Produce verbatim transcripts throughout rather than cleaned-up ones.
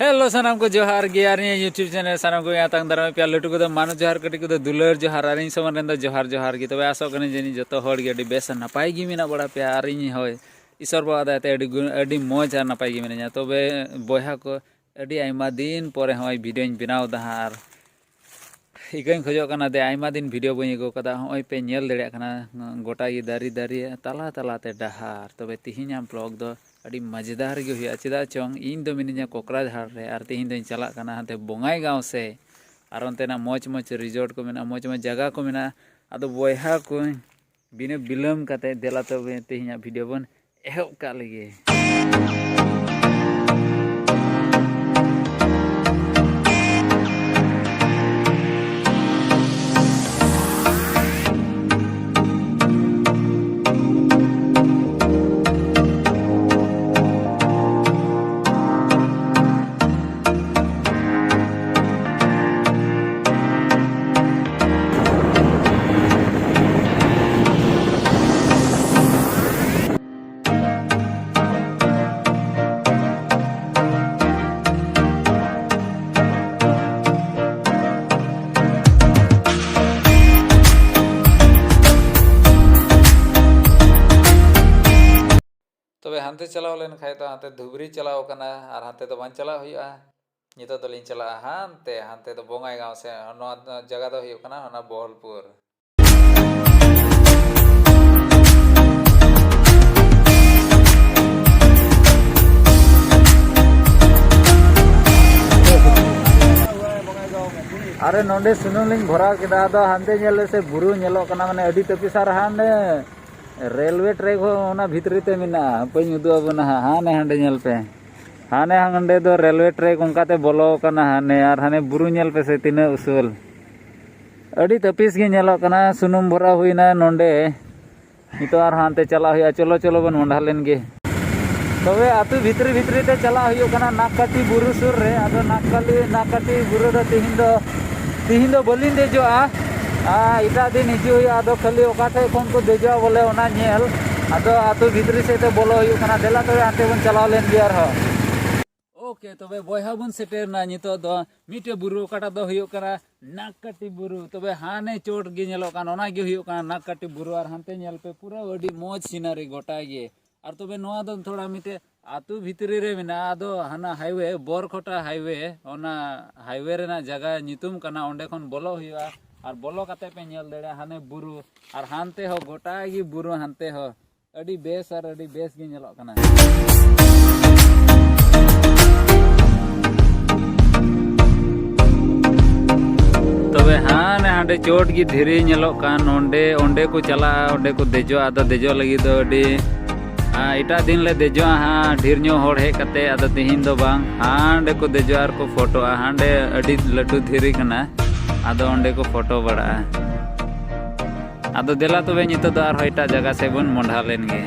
Hello, ᱥᱟᱱᱟᱢ ᱠᱚ ᱡᱚᱦᱟᱨ ᱜᱮ᱾ ᱟᱨ ᱤᱧᱟᱹᱜ YouTube ᱪᱮᱱᱮᱞ ᱥᱟᱱᱟᱢ ᱠᱚᱜᱮ ᱟᱛᱟᱝ ᱫᱟᱨᱟᱢ ᱯᱮᱭᱟ᱾ ᱞᱟᱹᱴᱩ ᱠᱚᱫᱚ ᱢᱟᱱᱚᱛ ᱡᱚᱦᱟᱨ, ᱠᱟᱹᱴᱤᱡ ᱠᱚᱫᱚ ᱫᱩᱞᱟᱹᱲ ᱡᱚᱦᱟᱨ᱾ ᱟᱨ ᱤᱧ ᱥᱚᱢᱟᱱ ᱨᱮᱱ ᱫᱚ ᱡᱚᱦᱟᱨ ᱡᱚᱦᱟᱨ ᱜᱮ᱾ ᱛᱚᱵᱮ ᱟᱥᱚᱜ ᱠᱟᱹᱱᱟᱹᱧ ᱡᱟᱹᱱᱤᱡ ᱡᱚᱛᱚ ᱦᱚᱲ ᱜᱮ ᱟᱹᱰᱤ ᱵᱮᱥ ᱱᱟᱯᱟᱭ ᱜᱮ ᱢᱮᱱᱟᱜ ᱵᱟᱲᱟ ᱯᱮᱭᱟ᱾ ᱟᱨ ᱤᱧ ᱦᱚᱸ ᱤᱥᱚᱨ ᱵᱟᱵᱟ ᱫᱟᱭᱟᱛᱮ ᱟᱹᱰᱤ ᱜᱩ-, ᱟᱹᱰᱤ ᱢᱚᱡᱽ ᱟᱨ ᱱᱟᱯᱟᱭ ᱜᱮ ᱢᱤᱱᱟᱹᱧᱟ᱾ ᱛᱚᱵᱮ ᱵᱚᱭᱦᱟ ᱠᱚ, ᱟᱹᱰᱤ ᱟᱭᱢᱟ ᱫᱤᱱ ᱯᱚᱨᱮ ᱦᱚᱸᱜᱼᱚᱭ ᱵᱷᱤᱰᱤᱭᱳᱧ ᱵᱮᱱᱟᱣ ᱮᱫᱟ ᱦᱟᱸᱜ᱾ ᱟᱨ ᱤᱠᱟᱹᱧ ᱠᱷᱚᱡᱚᱜ ᱠᱟᱱᱟ ᱫᱮ, ᱟᱭᱢᱟ ᱫᱤᱱ ᱵᱷᱤᱰᱤᱭᱳ ᱵᱟᱹᱧ ᱟᱹᱜᱩ ᱠᱟᱫᱟ᱾ ᱦᱚᱸᱜᱼᱚᱭ ᱯᱮ ᱧᱮᱞ ᱫᱟᱲᱮᱭᱟᱜ ᱠᱟᱱᱟ, ᱜᱚᱴᱟ ᱜᱮ ᱫᱟᱨᱮ, ᱫᱟᱨᱮ ᱛᱟᱞᱟ ᱛᱟᱞᱟ ᱛᱮ ᱰᱟᱦᱟᱨ᱾ ᱛᱚᱵᱮ ᱛᱤᱦᱤᱧᱟᱜ ᱵᱞᱚᱜ ᱫᱚ ᱟᱹᱰᱤ ᱢᱟᱡᱮᱫᱟᱨ ᱜᱮ ᱦᱩᱭᱩᱜᱼᱟ᱾ ᱪᱮᱫᱟᱜ ᱪᱚᱝ, ᱤᱧ ᱫᱚ ᱢᱤᱱᱟᱹᱧᱟ ᱠᱚᱠᱨᱟᱡᱷᱟᱲ ᱨᱮ, ᱟᱨ ᱛᱤᱦᱤᱧ ᱫᱚᱧ ᱪᱟᱞᱟᱜ ᱠᱟᱱᱟ ᱦᱟᱱᱛᱮ ᱵᱚᱸᱜᱟᱭᱜᱟᱶ ᱥᱮ, ᱟᱨ ᱚᱱᱛᱮᱱᱟᱜ ᱢᱚᱡᱽ ᱢᱚᱡᱽ ᱨᱤᱡᱚᱨᱴ ᱠᱚ ᱢᱮᱱᱟᱜᱼᱟ, ᱢᱚᱡᱽ ᱢᱚᱡᱽ ᱡᱟᱭᱜᱟ ᱠᱚ ᱢᱮᱱᱟᱜᱼᱟ᱾ ᱟᱫᱚ ᱵᱚᱭᱦᱟ ᱠᱚ, ᱵᱤᱱᱟᱹ ᱵᱤᱞᱚᱢ ᱠᱟᱛᱮ ᱫᱮᱞᱟ ᱛᱚᱵᱮ ᱛᱮᱦᱮᱧᱟᱜ ᱵᱷᱤᱰᱤᱭᱳ ᱵᱚᱱ ᱮᱦᱚᱵ ᱠᱟᱜ ᱞᱮᱜᱮ᱾ ᱛᱚᱵᱮ ᱦᱟᱱᱛᱮ ᱪᱟᱞᱟᱣ ᱞᱮᱱ ᱠᱷᱟᱡ ᱫᱚ ᱦᱟᱱᱛᱮ ᱫᱷᱩᱵᱽᱨᱤ ᱪᱟᱞᱟᱣ ᱠᱟᱱᱟ, ᱟᱨ ᱦᱟᱱᱛᱮ ᱫᱚ ᱵᱟᱝ ᱪᱟᱞᱟᱜ ᱦᱩᱭᱩᱜᱼᱟ᱾ ᱱᱤᱛᱚᱜ ᱫᱚᱞᱤᱧ ᱪᱟᱞᱟᱜᱼᱟ ᱦᱟᱱᱛᱮ, ᱦᱟᱱᱛᱮ ᱫᱚ ᱵᱚᱸᱜᱟᱭᱜᱟᱶ ᱥᱮ᱾ ᱱᱚᱣᱟ ᱡᱟᱭᱜᱟ ᱫᱚ ᱦᱩᱭᱩᱜ ᱠᱟᱱᱟ ᱚᱱᱟ ᱵᱚᱦᱚᱞᱯᱩᱨ᱾ ᱟᱨᱮ, ᱱᱚᱰᱮ ᱥᱩᱱᱩᱢ ᱞᱤᱧ ᱵᱷᱚᱨᱟᱣ ᱠᱮᱫᱟ, ᱟᱫᱚ ᱦᱟᱱᱛᱮ ᱧᱮᱞ ᱥᱮ ᱵᱩᱨᱩ ᱧᱮᱞᱚᱜ ᱠᱟᱱᱟ, ᱢᱟᱱᱮ ᱟᱹᱰᱤ ᱛᱟᱹᱯᱤᱥ᱾ ᱟᱨ ᱦᱟᱱᱮ ᱨᱮᱞᱣᱮ ᱴᱨᱮᱠ ᱦᱚᱸ ᱚᱱᱟ ᱵᱷᱤᱛᱨᱤ ᱛᱮ ᱢᱮᱱᱟᱜᱼᱟ, ᱦᱟᱯᱮᱧ ᱩᱫᱩᱜ ᱟᱵᱚᱱᱟ ᱦᱟᱸᱜ᱾ ᱦᱟᱱᱮ ᱦᱟᱸᱰᱮ ᱧᱮᱞ ᱯᱮ, ᱦᱟᱱᱮ ᱦᱟᱸᱰᱮ ᱫᱚ ᱨᱮᱞᱣᱮ ᱴᱨᱮᱠ ᱚᱱᱠᱟᱛᱮ ᱵᱚᱞᱚ ᱟᱠᱟᱱᱟ ᱦᱟᱱᱮ, ᱟᱨ ᱦᱟᱱᱮ ᱵᱩᱨᱩ ᱧᱮᱞ ᱯᱮ ᱥᱮ ᱛᱤᱱᱟᱹᱜ ᱩᱥᱩᱞ᱾ ᱟᱹᱰᱤ ᱛᱟᱹᱯᱤᱥ ᱜᱮ ᱧᱮᱞᱚᱜ ᱠᱟᱱᱟ᱾ ᱥᱩᱱᱩᱢ ᱵᱷᱚᱨᱟᱣ ᱦᱩᱭᱱᱟ ᱱᱚᱰᱮ, ᱱᱤᱛᱚᱜ ᱟᱨᱦᱚᱸ ᱦᱟᱱᱛᱮ ᱪᱟᱞᱟᱜ ᱦᱩᱭᱩᱜᱼᱟ᱾ ᱪᱚᱞᱚ, ᱪᱚᱞᱚ ᱵᱚᱱ ᱢᱚᱸᱰᱷᱟ ᱞᱮᱱ ᱜᱮ᱾ ᱛᱚᱵᱮ ᱟᱹᱛᱩ ᱵᱷᱤᱛᱨᱤ ᱵᱷᱤᱛᱨᱤ ᱛᱮ ᱪᱟᱞᱟᱜ ᱦᱩᱭᱩᱜ ᱠᱟᱱᱟ ᱱᱟᱠᱠᱟᱴᱤ ᱵᱩᱨᱩ ᱥᱩᱨ ᱨᱮ᱾ ᱟᱫᱚ ᱱᱟᱠᱠᱟᱞᱤ, ᱱᱟᱠᱠᱟᱴᱤ ᱵᱩᱨᱩ ᱫᱚ ᱛᱤᱦᱤᱧ ᱫᱚ, ᱛᱤᱦᱤᱧ ᱫᱚ ᱵᱟᱹᱞᱤᱧ ᱫᱮᱡᱚᱜᱼᱟ᱾ ᱟᱨ ᱮᱴᱟᱜ ᱫᱤᱱ ᱦᱤᱡᱩᱜ ᱦᱩᱭᱩᱜᱼᱟ᱾ ᱟᱫᱚ ᱠᱷᱟᱹᱞᱤ ᱚᱠᱟ ᱴᱷᱮᱡ ᱠᱷᱚᱱ ᱠᱚ ᱫᱮᱡᱚᱜᱼᱟ ᱵᱚᱞᱮ ᱚᱱᱟ ᱧᱮᱞ᱾ ᱟᱫᱚ ᱟᱹᱛᱩ ᱵᱷᱤᱛᱨᱤ ᱥᱮᱫ ᱛᱮ ᱵᱚᱞᱚ ᱦᱩᱭᱩᱜ ᱠᱟᱱᱟ᱾ ᱫᱮᱞᱟ ᱛᱚᱵᱮ ᱦᱟᱱᱛᱮ ᱵᱚᱱ ᱪᱟᱞᱟᱣ ᱞᱮᱱ ᱜᱮ ᱟᱨᱦᱚᱸ᱾ ᱳᱠᱮ, ᱛᱚᱵᱮ ᱵᱚᱭᱦᱟ ᱵᱚᱱ ᱥᱮᱴᱮᱨ ᱮᱱᱟ ᱱᱤᱛᱚᱜ ᱫᱚ ᱢᱤᱫᱴᱮᱡ ᱵᱩᱨᱩ, ᱚᱠᱟᱴᱟᱜ ᱫᱚ ᱦᱩᱭᱩᱜ ᱠᱟᱱᱟ ᱱᱟᱠᱠᱟᱴᱤ ᱵᱩᱨᱩ᱾ ᱛᱚᱵᱮ ᱦᱟᱱᱮ ᱪᱚᱴ ᱜᱮ ᱧᱮᱞᱚᱜ ᱠᱟᱱ, ᱚᱱᱟ ᱜᱮ ᱦᱩᱭᱩᱜ ᱠᱟᱱᱟ ᱱᱟᱠᱠᱟᱴᱤ ᱵᱩᱨᱩ᱾ ᱟᱨ ᱦᱟᱱᱛᱮ ᱧᱮᱞ ᱯᱮ, ᱯᱩᱨᱟᱹ ᱟᱹᱰᱤ ᱢᱚᱡᱽ ᱥᱤᱱᱟᱨᱤ ᱜᱚᱴᱟ ᱜᱮ᱾ ᱟᱨ ᱛᱚᱵᱮ ᱱᱚᱣᱟ ᱫᱚ ᱛᱷᱚᱲᱟ ᱢᱤᱫᱴᱮᱡ ᱟᱹᱛᱩ ᱵᱷᱤᱛᱨᱤ ᱨᱮ ᱢᱮᱱᱟᱜᱼᱟ, ᱟᱫᱚ ᱦᱟᱱᱟ ᱦᱟᱭᱣᱮ, ᱵᱚᱨᱠᱷᱚᱴᱟ ᱦᱟᱭᱣᱮ, ᱚᱱᱟ ᱦᱟᱭᱣᱮ ᱨᱮᱱᱟᱜ ᱡᱟᱭᱜᱟ ᱧᱩᱛᱩᱢ ᱠᱟᱱᱟ, ᱚᱸᱰᱮ ᱠᱷᱚᱱ ᱵᱚᱞᱚ ᱦᱩᱭᱩᱜᱼᱟ᱾ ᱟᱨ ᱵᱚᱞᱚ ᱠᱟᱛᱮ ᱯᱮ ᱧᱮᱞ ᱫᱟᱲᱮᱭᱟᱜᱼᱟ ᱦᱟᱱᱮ ᱵᱩᱨᱩ, ᱟᱨ ᱦᱟᱱᱛᱮ ᱦᱚᱸ ᱜᱚᱴᱟ ᱜᱮ ᱵᱩᱨᱩ, ᱦᱟᱱᱛᱮ ᱦᱚᱸ ᱟᱹᱰᱤ ᱵᱮᱥ ᱟᱨ ᱟᱹᱰᱤ ᱵᱮᱥ ᱜᱮ ᱧᱮᱞᱚᱜ ᱠᱟᱱᱟ᱾ ᱛᱚᱵᱮ ᱦᱟᱱᱮ ᱦᱟᱸᱰᱮ ᱪᱚᱴ ᱜᱮ ᱫᱷᱤᱨᱤ ᱧᱮᱞᱚᱜ ᱠᱟᱱ, ᱚᱸᱰᱮ, ᱚᱸᱰᱮ ᱠᱚ ᱪᱟᱞᱟᱜᱼᱟ, ᱚᱸᱰᱮ ᱠᱚ ᱫᱮᱡᱚᱜᱼᱟ᱾ ᱟᱫᱚ ᱫᱮᱡᱚᱜ ᱞᱟᱹᱜᱤᱫ ᱫᱚ ᱟᱹᱰᱤ, ᱟᱨ ᱮᱴᱟᱜ ᱫᱤᱱ ᱞᱮ ᱫᱮᱡᱚᱜᱼᱟ ᱦᱟᱸᱜ, ᱰᱷᱮᱨ ᱧᱚᱜ ᱦᱚᱲ ᱦᱮᱡ ᱠᱟᱛᱮ᱾ ᱟᱫᱚ ᱛᱤᱦᱤᱧ ᱫᱚ ᱵᱟᱝ, ᱦᱟᱸᱰᱮ ᱠᱚ ᱫᱮᱡᱚᱜᱼᱟ ᱟᱨ ᱠᱚ ᱯᱷᱳᱴᱳᱜᱼᱟ᱾ ᱦᱟᱸᱰᱮ ᱟᱹᱰᱤ ᱞᱟᱹᱴᱩ ᱫᱷᱤᱨᱤ ᱠᱟᱱᱟ, ᱟᱫᱚ ᱚᱸᱰᱮ ᱠᱚ ᱯᱷᱳᱴᱳ ᱵᱟᱲᱟᱜᱼᱟ᱾ ᱟᱫᱚ ᱫᱮᱞᱟ ᱛᱚᱵᱮ ᱱᱤᱛᱚᱜ ᱫᱚ ᱟᱨᱦᱚᱸ ᱮᱴᱟᱜ ᱡᱟᱭᱜᱟ ᱥᱮᱫ ᱵᱚᱱ ᱢᱚᱸᱰᱷᱟ ᱞᱮᱱ ᱜᱮ᱾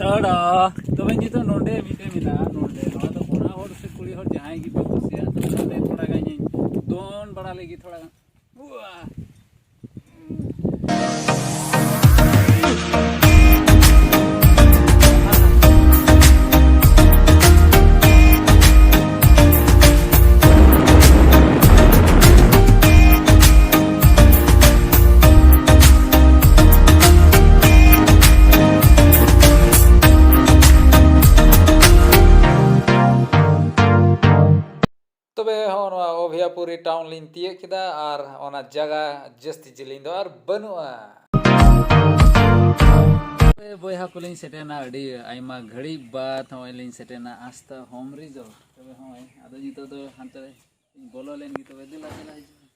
ᱴᱟᱲᱟ᱾ ᱛᱚᱵᱮ ᱱᱤᱛᱚᱜ ᱱᱚᱰᱮ ᱢᱤᱫᱴᱮᱱ ᱢᱮᱱᱟᱜᱼᱟ, ᱱᱚᱰᱮ, ᱱᱚᱣᱟ ᱫᱚ ᱠᱚᱲᱟ ᱦᱚᱲ ᱥᱮ ᱠᱩᱲᱤ ᱦᱚᱲ ᱡᱟᱦᱟᱸᱭ ᱜᱮᱯᱮ ᱠᱩᱥᱤᱭᱟᱜᱼᱟ, ᱛᱚᱵᱮ ᱱᱚᱰᱮ ᱛᱷᱚᱲᱟ ᱜᱟᱱ ᱤᱧ ᱫᱚᱱ ᱵᱟᱲᱟ ᱞᱟᱹᱜᱤᱫ ᱛᱷᱚᱲᱟ ᱜᱟᱱ᱾ ᱩᱣᱟ᱾ ᱛᱚᱵᱮ ᱦᱚᱸ ᱱᱚᱣᱟ ᱚᱵᱷᱤᱭᱟᱯᱩᱨᱤ ᱴᱟᱣᱩᱱ ᱞᱤᱧ ᱛᱤᱭᱟᱹᱜ ᱠᱮᱫᱟ, ᱟᱨ ᱚᱱᱟ ᱡᱟᱭᱜᱟ ᱡᱟᱹᱥᱛᱤ ᱡᱮᱞᱮᱧ ᱫᱚ ᱟᱨ ᱵᱟᱹᱱᱩᱜᱼᱟ᱾ ᱛᱚᱵᱮ ᱵᱚᱭᱦᱟ ᱠᱚᱞᱤᱧ ᱥᱮᱴᱮᱨᱱᱟ, ᱟᱹᱰᱤ ᱟᱭᱢᱟ ᱜᱷᱟᱹᱲᱤᱡ ᱵᱟᱫ ᱦᱚᱸᱜᱼᱚᱭ ᱞᱤᱧ ᱥᱮᱴᱮᱨᱱᱟ ᱟᱥᱛᱟ ᱦᱳᱢ ᱨᱤᱡᱚᱨᱴ᱾ ᱛᱚᱵᱮ ᱦᱚᱸᱜᱼᱚᱭ ᱟᱫᱚ ᱱᱤᱛᱚᱜ ᱫᱚ ᱦᱟᱱᱛᱮ ᱨᱮ ᱵᱚᱞᱚ ᱞᱮᱱ ᱜᱮ, ᱛᱚᱵᱮ ᱫᱮᱞᱟ ᱫᱮᱞᱟ ᱦᱤᱡᱩᱜ ᱢᱮ᱾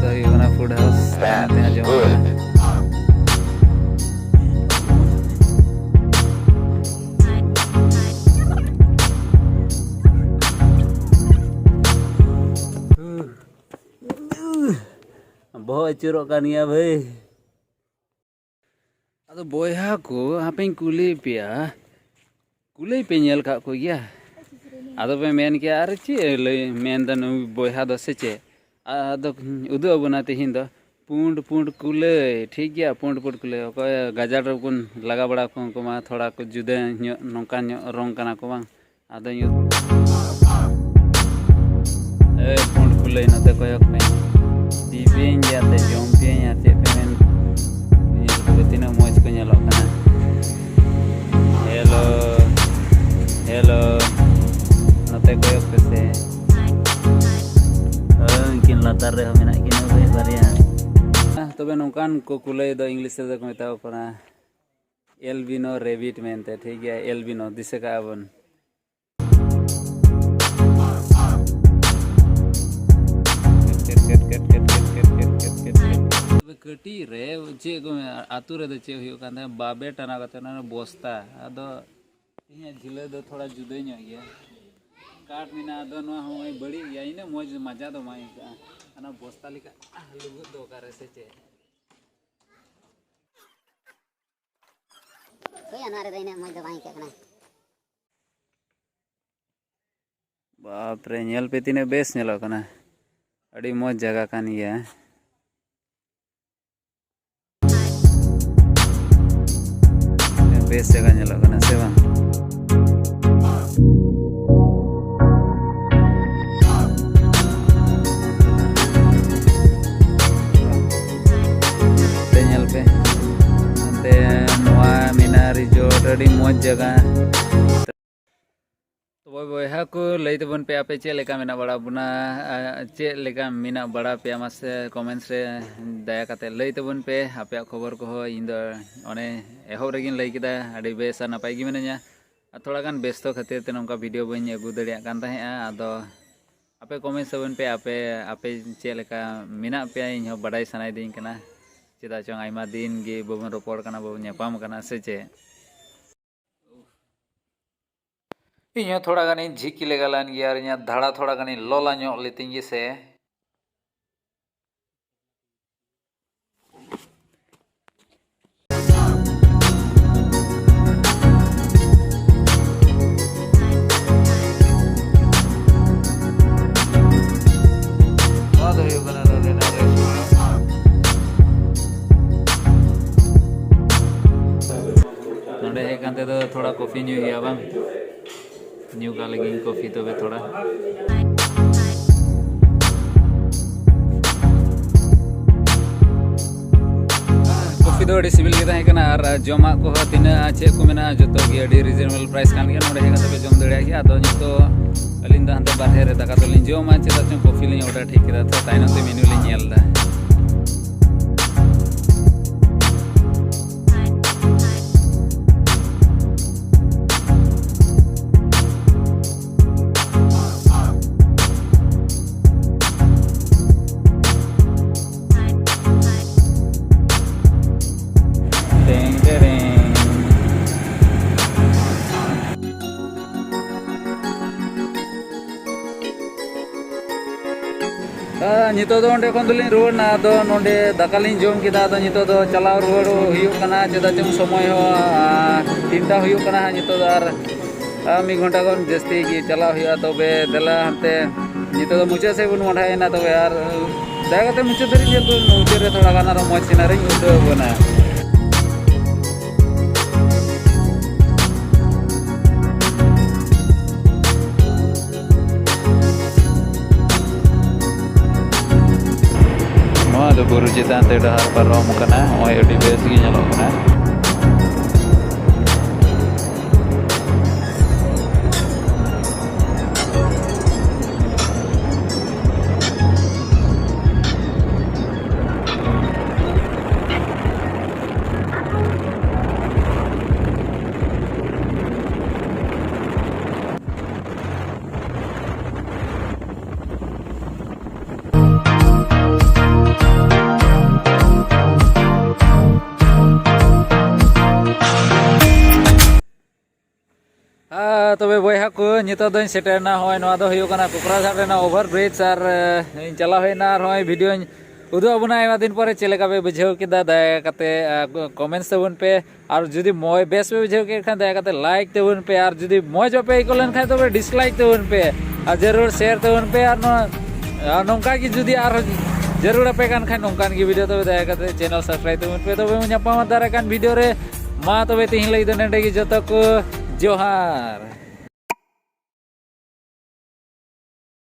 ᱫᱚ ᱦᱩᱭᱩᱜ ᱠᱟᱱᱟ ᱯᱷᱩᱰ ᱦᱟᱣᱩᱥ, ᱛᱟᱭᱚᱢ ᱛᱮ ᱟᱸᱡᱚᱢᱚᱜ ᱠᱟᱱᱟ᱾ ᱵᱚᱦᱚᱜ ᱟᱹᱪᱩᱨᱚᱜ ᱠᱟᱱ ᱜᱮᱭᱟ ᱵᱷᱟᱹᱭ᱾ ᱟᱫᱚ ᱵᱚᱭᱦᱟ ᱠᱚ, ᱟᱯᱮᱧ ᱠᱩᱞᱤ ᱯᱮᱭᱟ, ᱠᱩᱞᱟᱹᱭ ᱯᱮ ᱧᱮᱞ ᱠᱟᱜ ᱠᱚ ᱜᱮᱭᱟ? ᱟᱫᱚ ᱯᱮ ᱢᱮᱱ ᱠᱮᱭᱟ, "ᱟᱨ ᱪᱮᱫ ᱮ ᱞᱟᱹᱭ ᱢᱮᱱᱫᱟ ᱱᱩᱭ ᱵᱚᱭᱦᱟ ᱫᱚ ᱥᱮ ᱪᱮᱫ?" ᱟᱫᱚ ᱩᱫᱩᱜ ᱟᱵᱚᱱᱟ ᱛᱮᱦᱮᱧ ᱫᱚ ᱯᱩᱸᱰ ᱯᱩᱸᱰ ᱠᱩᱞᱟᱹᱭ, ᱴᱷᱤᱠ ᱜᱮᱭᱟ, ᱯᱩᱸᱰ ᱯᱩᱸᱰ ᱠᱩᱞᱟᱹᱭ᱾ ᱚᱠᱚᱭ ᱜᱟᱡᱟᱲ ᱨᱮᱵᱚᱱ ᱞᱟᱜᱟ ᱵᱟᱲᱟ ᱠᱚ, ᱩᱱᱠᱩ ᱢᱟ ᱛᱷᱚᱲᱟ ᱠᱚ ᱡᱩᱫᱟᱹ ᱧᱚᱜ, ᱱᱚᱝᱠᱟ ᱧᱚᱜ ᱨᱚᱝ ᱠᱟᱱᱟ ᱠᱚ ᱵᱟᱝ? ᱟᱫᱚᱧ ᱩᱫᱩᱜ, ᱮ ᱯᱩᱸᱰ ᱠᱩᱞᱟᱹᱭ, ᱱᱚᱛᱮ ᱠᱚᱭᱚᱜ ᱢᱮ᱾ ᱴᱤᱵᱷᱤᱧ ᱜᱮᱭᱟ ᱛᱮ ᱡᱚᱢ ᱯᱮᱭᱟᱹᱧ ᱟᱨ ᱪᱮᱫ ᱯᱮ ᱢᱮᱱ? ᱧᱮᱞ ᱠᱚᱯᱮ ᱛᱤᱱᱟᱹᱜ ᱢᱚᱡᱽ ᱠᱚ ᱧᱮᱞᱚᱜ ᱠᱟᱱᱟ᱾ ᱦᱮᱞᱳ, ᱦᱮᱞᱳ, ᱱᱚᱛᱮ ᱠᱚᱭᱚᱜ ᱯᱮᱥᱮ᱾ ᱦᱳᱭ, ᱩᱱᱠᱤᱱ ᱞᱟᱛᱟᱨ ᱨᱮᱦᱚᱸ ᱢᱮᱱᱟᱜ ᱠᱤᱱᱟ ᱵᱟᱨᱭᱟ᱾ ᱛᱚᱵᱮ ᱱᱚᱝᱠᱟᱱ ᱠᱚ ᱠᱩᱞᱟᱹᱭ ᱫᱚ ᱤᱝᱞᱤᱥ ᱛᱮᱫᱚ ᱠᱚ ᱢᱮᱛᱟ ᱠᱚ ᱠᱟᱱᱟ ᱮᱞᱵᱤᱱᱳ ᱨᱮᱵᱤᱴ ᱢᱮᱱᱛᱮ, ᱴᱷᱤᱠ ᱜᱮᱭᱟ, ᱮᱞᱵᱤᱱᱳ, ᱫᱤᱥᱟᱹ ᱠᱟᱜᱼᱟ ᱵᱚᱱ᱾ ᱠᱟᱹᱴᱤᱡ ᱨᱮ ᱪᱮᱫ ᱠᱚ ᱢᱮᱱᱟ, ᱟᱹᱛᱩ ᱨᱮᱫᱚ ᱪᱮᱫ ᱦᱩᱭᱩᱜ ᱠᱟᱱ ᱛᱟᱦᱮᱸᱫ? ᱵᱟᱵᱮ ᱴᱟᱱᱟ ᱠᱟᱛᱮ ᱚᱱᱟ ᱵᱚᱥᱛᱟ᱾ ᱟᱫᱚ ᱤᱧᱟᱹᱜ ᱡᱷᱤᱞᱟᱹ ᱫᱚ ᱛᱷᱚᱲᱟ ᱡᱩᱫᱟᱹ ᱧᱚᱜ ᱜᱮᱭᱟ, ᱠᱟᱴ ᱢᱮᱱᱟᱜᱼᱟ, ᱟᱫᱚ ᱱᱚᱣᱟ ᱦᱚᱸ ᱵᱟᱹᱲᱤᱡ ᱜᱮᱭᱟ, ᱤᱱᱟᱹᱜ ᱢᱚᱡᱽ ᱢᱟᱡᱟ ᱫᱚ ᱵᱟᱝ ᱟᱹᱭᱠᱟᱹᱜᱼᱟ᱾ ᱚᱱᱟ ᱵᱚᱥᱛᱟ ᱞᱮᱠᱟ ᱞᱩᱜᱩᱫ ᱫᱚ ᱚᱠᱟᱨᱮ ᱥᱮ ᱪᱮᱫ? ᱦᱳᱭ, ᱱᱚᱣᱟ ᱨᱮᱫᱚ ᱤᱱᱟᱹᱜ ᱢᱚᱡᱽ ᱫᱚ ᱵᱟᱝ ᱟᱹᱭᱠᱟᱹᱜ ᱠᱟᱱᱟ᱾ ᱵᱟᱯ ᱨᱮ, ᱧᱮᱞ ᱯᱮ ᱛᱤᱱᱟᱹᱜ ᱵᱮᱥ ᱧᱮᱞᱚᱜ ᱠᱟᱱᱟ᱾ ᱟᱹᱰᱤ ᱢᱚᱡᱽ ᱡᱟᱭᱜᱟ ᱠᱟᱱ ᱜᱮᱭᱟ᱾ ᱵᱮᱥ ᱡᱟᱭᱜᱟ ᱧᱮᱞᱚᱜ ᱠᱟᱱᱟ ᱥᱮ ᱵᱟᱝ? ᱛᱮ ᱧᱮᱞ ᱯᱮ, ᱚᱱᱛᱮ ᱱᱚᱣᱟ ᱢᱮᱱᱟᱜᱼᱟ ᱨᱤᱡᱚᱨᱴ, ᱟᱹᱰᱤ ᱢᱚᱡᱽ ᱡᱟᱭᱜᱟ᱾ ᱛᱚᱵᱮ ᱵᱚᱭᱦᱟ ᱠᱚ, ᱞᱟᱹᱭ ᱛᱟᱵᱚᱱ ᱯᱮ, ᱟᱯᱮ ᱪᱮᱫ ᱞᱮᱠᱟ ᱢᱮᱱᱟᱜ ᱵᱟᱲᱟ ᱵᱚᱱᱟ? ᱟᱨ ᱪᱮᱫ ᱞᱮᱠᱟ ᱢᱮᱱᱟᱜ ᱵᱟᱲᱟ ᱯᱮᱭᱟ? ᱢᱟᱥᱮ ᱠᱚᱢᱮᱱᱴᱥ ᱨᱮ ᱫᱟᱭᱟ ᱠᱟᱛᱮ ᱞᱟᱹᱭ ᱛᱟᱵᱚᱱ ᱯᱮ ᱟᱯᱮᱭᱟᱜ ᱠᱷᱚᱵᱚᱨ ᱠᱚᱦᱚᱸ᱾ ᱤᱧ ᱫᱚ ᱚᱱᱮ ᱮᱦᱚᱵ ᱨᱮᱜᱮᱧ ᱞᱟᱹᱭ ᱠᱮᱫᱟ, ᱟᱹᱰᱤ ᱵᱮᱥ ᱟᱨ ᱱᱟᱯᱟᱭ ᱜᱮ ᱢᱤᱱᱟᱹᱧᱟ᱾ ᱟᱨ ᱛᱷᱚᱲᱟ ᱜᱟᱱ ᱵᱮᱥᱛᱚ ᱠᱷᱟᱹᱛᱤᱨ ᱛᱮ ᱱᱚᱝᱠᱟ ᱵᱷᱤᱰᱤᱭᱳ ᱵᱟᱹᱧ ᱟᱹᱜᱩ ᱫᱟᱲᱮᱭᱟᱜ ᱠᱟᱱ ᱛᱟᱦᱮᱸᱜᱼᱟ᱾ ᱟᱫᱚ ᱟᱯᱮ ᱠᱚᱢᱮᱱᱴᱥ ᱛᱟᱵᱚᱱ ᱯᱮ, ᱟᱯᱮ, ᱟᱯᱮ ᱪᱮᱫ ᱞᱮᱠᱟ ᱢᱮᱱᱟᱜ ᱯᱮᱭᱟ, ᱤᱧ ᱦᱚᱸ ᱵᱟᱰᱟᱭ ᱥᱟᱱᱟᱭᱤᱫᱤᱧ ᱠᱟᱱᱟ᱾ ᱪᱮᱫᱟᱜ ᱪᱚᱝ ᱟᱭᱢᱟ ᱫᱤᱱ ᱜᱮ ᱵᱟᱵᱚᱱ ᱨᱚᱯᱚᱲ ᱠᱟᱱᱟ, ᱵᱟᱵᱚᱱ ᱧᱟᱯᱟᱢ ᱠᱟᱱᱟ, ᱥᱮ ᱪᱮᱫ? ᱤᱧ ᱦᱚᱸ ᱛᱷᱚᱲᱟ ᱜᱟᱱᱤᱧ ᱡᱷᱤᱠᱤ ᱞᱮᱜᱟ ᱞᱮᱱ ᱜᱮᱭᱟ ᱟᱨ ᱤᱧᱟᱹᱜ ᱫᱷᱟᱲᱟ ᱛᱷᱚᱲᱟ ᱜᱟᱱᱤᱧ ᱞᱚᱞᱟ ᱧᱚᱜ ᱞᱮᱛᱤᱧ ᱜᱮ ᱥᱮ᱾ ᱧᱩᱭ ᱜᱮᱭᱟ ᱵᱟᱝ? ᱧᱩ ᱠᱟᱜ ᱞᱟᱹᱜᱤᱫ ᱠᱚᱯᱷᱤ ᱛᱚᱵᱮ ᱛᱷᱚᱲᱟ᱾ ᱠᱚᱯᱷᱤ ᱫᱚ ᱟᱹᱰᱤ ᱥᱤᱵᱤᱞ ᱜᱮ ᱛᱟᱦᱮᱸ ᱠᱟᱱᱟ, ᱟᱨ ᱡᱚᱢᱟᱜ ᱠᱚᱦᱚᱸ ᱛᱤᱱᱟᱹᱜ ᱪᱮᱫ ᱠᱚ ᱢᱮᱱᱟᱜᱼᱟ, ᱡᱚᱛᱚ ᱜᱮ ᱟᱹᱰᱤ reasonable price ᱠᱟᱱ ᱜᱮᱭᱟ᱾ ᱱᱚᱰᱮ ᱦᱮᱡ ᱠᱟᱛᱮ ᱯᱮ ᱡᱚᱢ ᱫᱟᱲᱮᱭᱟᱜ ᱜᱮᱭᱟ᱾ ᱟᱫᱚ ᱱᱤᱛᱚᱜ ᱟᱹᱞᱤᱧ ᱫᱚ ᱦᱟᱱᱛᱮ ᱵᱟᱨᱦᱮ ᱨᱮ ᱫᱟᱠᱟ ᱫᱚᱞᱤᱧ ᱡᱚᱢᱟ, ᱪᱮᱫᱟᱜ ᱪᱚᱝ ᱠᱚᱯᱷᱤ ᱞᱤᱧ order ᱴᱷᱤᱠ ᱠᱮᱫᱟ, ᱛᱚ ᱛᱟᱭᱱᱚᱢ ᱛᱮ menu ᱞᱤᱧ ᱧᱮᱞ ᱮᱫᱟ᱾ ᱴᱮᱝ ᱴᱮᱨᱮᱝ᱾ ᱟᱨ ᱱᱤᱛᱚᱜ ᱫᱚ ᱚᱸᱰᱮ ᱠᱷᱚᱱ ᱫᱚᱞᱤᱧ ᱨᱩᱣᱟᱹᱲ ᱮᱱᱟ᱾ ᱟᱫᱚ ᱱᱚᱸᱰᱮ ᱫᱟᱠᱟ ᱞᱤᱧ ᱡᱚᱢ ᱠᱮᱫᱟ᱾ ᱟᱫᱚ ᱱᱤᱛᱚᱜ ᱫᱚ ᱪᱟᱞᱟᱣ ᱨᱩᱣᱟᱹᱲ ᱦᱩᱭᱩᱜ ᱠᱟᱱᱟ, ᱪᱮᱫᱟᱜ ᱪᱚᱝ ᱥᱚᱢᱚᱭ ᱦᱚᱸ, ᱟᱨ, ᱛᱤᱱᱴᱟ ᱦᱩᱭᱩᱜ ᱠᱟᱱᱟ ᱦᱟᱸᱜ ᱱᱤᱛᱚᱜ ᱫᱚ᱾ ᱟᱨ, ᱟᱨ ᱢᱤᱫ ᱜᱷᱚᱱᱴᱟ ᱠᱷᱚᱱ ᱡᱟᱹᱥᱛᱤ ᱜᱮ ᱪᱟᱞᱟᱣ ᱦᱩᱭᱩᱜᱼᱟ᱾ ᱛᱚᱵᱮ ᱫᱮᱞᱟ ᱦᱟᱱᱛᱮ ᱱᱤᱛᱚᱜ ᱫᱚ ᱢᱩᱪᱟᱹᱫ ᱥᱮᱫ ᱵᱚᱱ ᱢᱚᱦᱰᱟᱭᱮᱱᱟ᱾ ᱛᱚᱵᱮ ᱟᱨ ᱫᱟᱭᱟ ᱠᱟᱛᱮ ᱢᱩᱪᱟᱹᱫ ᱫᱷᱟᱹᱨᱤᱡ ᱧᱮᱞ ᱠᱚ, ᱢᱩᱪᱟᱹᱫ ᱨᱮ ᱛᱷᱚᱲᱟ ᱜᱟᱱ ᱟᱨᱚ ᱢᱚᱡᱽ scenery ᱩᱫᱩᱜ ᱟᱵᱚᱱᱟ᱾ ᱱᱚᱣᱟ ᱫᱚ ᱵᱩᱨᱩ ᱪᱮᱛᱟᱱ ᱛᱮ ᱰᱟᱦᱟᱨ ᱯᱟᱨᱚᱢ ᱠᱟᱱᱟ᱾ ᱱᱚᱜᱼᱚᱭ ᱟᱹᱰᱤ ᱵᱮᱥ ᱜᱮ ᱧᱮᱞᱚᱜ ᱠᱟᱱᱟ᱾ ᱟᱨ ᱛᱚᱵᱮ ᱵᱚᱭᱦᱟ ᱠᱚ, ᱱᱤᱛᱚᱜ ᱫᱚᱧ ᱥᱮᱴᱮᱨ ᱮᱱᱟ᱾ ᱱᱚᱜᱼᱚᱭ ᱱᱚᱣᱟ ᱫᱚ ᱦᱩᱭᱩᱜ ᱠᱟᱱᱟ ᱠᱚᱠᱨᱟᱡᱷᱟᱴ ᱨᱮᱱᱟᱜ over bridge᱾ ᱟᱨ, ᱮ, ᱤᱧ ᱪᱟᱞᱟᱣ ᱦᱮᱡ ᱮᱱᱟ᱾ ᱟᱨ ᱱᱚᱜᱼᱚᱭ video ᱧ ᱩᱫᱩᱜ ᱟᱵᱚᱱᱟ ᱟᱭᱢᱟ ᱫᱤᱱ ᱯᱚᱨᱮ ᱪᱮᱫ ᱞᱮᱠᱟ ᱯᱮ ᱵᱩᱡᱷᱟᱹᱣ ᱠᱮᱫᱟ, ᱫᱟᱭᱟ ᱠᱟᱛᱮ, ᱮ, comments ᱛᱟᱵᱚᱱ ᱯᱮ᱾ ᱟᱨ ᱡᱩᱫᱤ ᱢᱚᱡᱽ, ᱵᱮᱥ ᱯᱮ ᱵᱩᱡᱷᱟᱹᱣ ᱠᱮᱫ ᱠᱷᱟᱱ, ᱫᱟᱭᱟ ᱠᱟᱛᱮ like ᱛᱟᱵᱚᱱ ᱯᱮ᱾ ᱟᱨ ᱡᱩᱫᱤ ᱢᱚᱡᱽ ᱵᱟᱯᱮ ᱟᱹᱭᱠᱟᱹᱣ ᱞᱮᱱᱠᱷᱟᱱ, ᱛᱚᱵᱮ dislike ᱛᱟᱵᱚᱱ ᱯᱮ᱾ ᱟᱨ ᱡᱟᱹᱨᱩᱲ share ᱛᱟᱵᱚᱱ ᱯᱮ᱾ ᱟᱨ ᱱᱚᱣᱟ, ᱟᱨ ᱱᱚᱝᱠᱟ ᱜᱮ ᱡᱩᱫᱤ ᱟᱨᱦᱚᱸ ᱡᱟᱹᱨᱩᱲ ᱟᱯᱮ ᱠᱟᱱ ᱠᱷᱟᱱ, ᱱᱚᱝᱠᱟᱱ ᱜᱮ video, ᱛᱚᱵᱮ ᱫᱟᱭᱟ ᱠᱟᱛᱮ channel subscribe ᱛᱟᱵᱚᱱ ᱯᱮ᱾ ᱛᱚᱵᱮ ᱵᱚᱱ ᱧᱟᱯᱟᱢᱟ ᱫᱟᱨᱟᱭ ᱠᱟᱱ video ᱨᱮ᱾ ᱢᱟ ᱛᱚᱵᱮ ᱛᱮᱦᱮᱧ ᱞᱟᱹᱜᱤᱫ ᱫᱚ ᱱᱚᱸᱰᱮ ᱜᱮ᱾ ᱡᱚᱛᱚ ᱠᱚ ᱡᱚᱦᱟᱨ᱾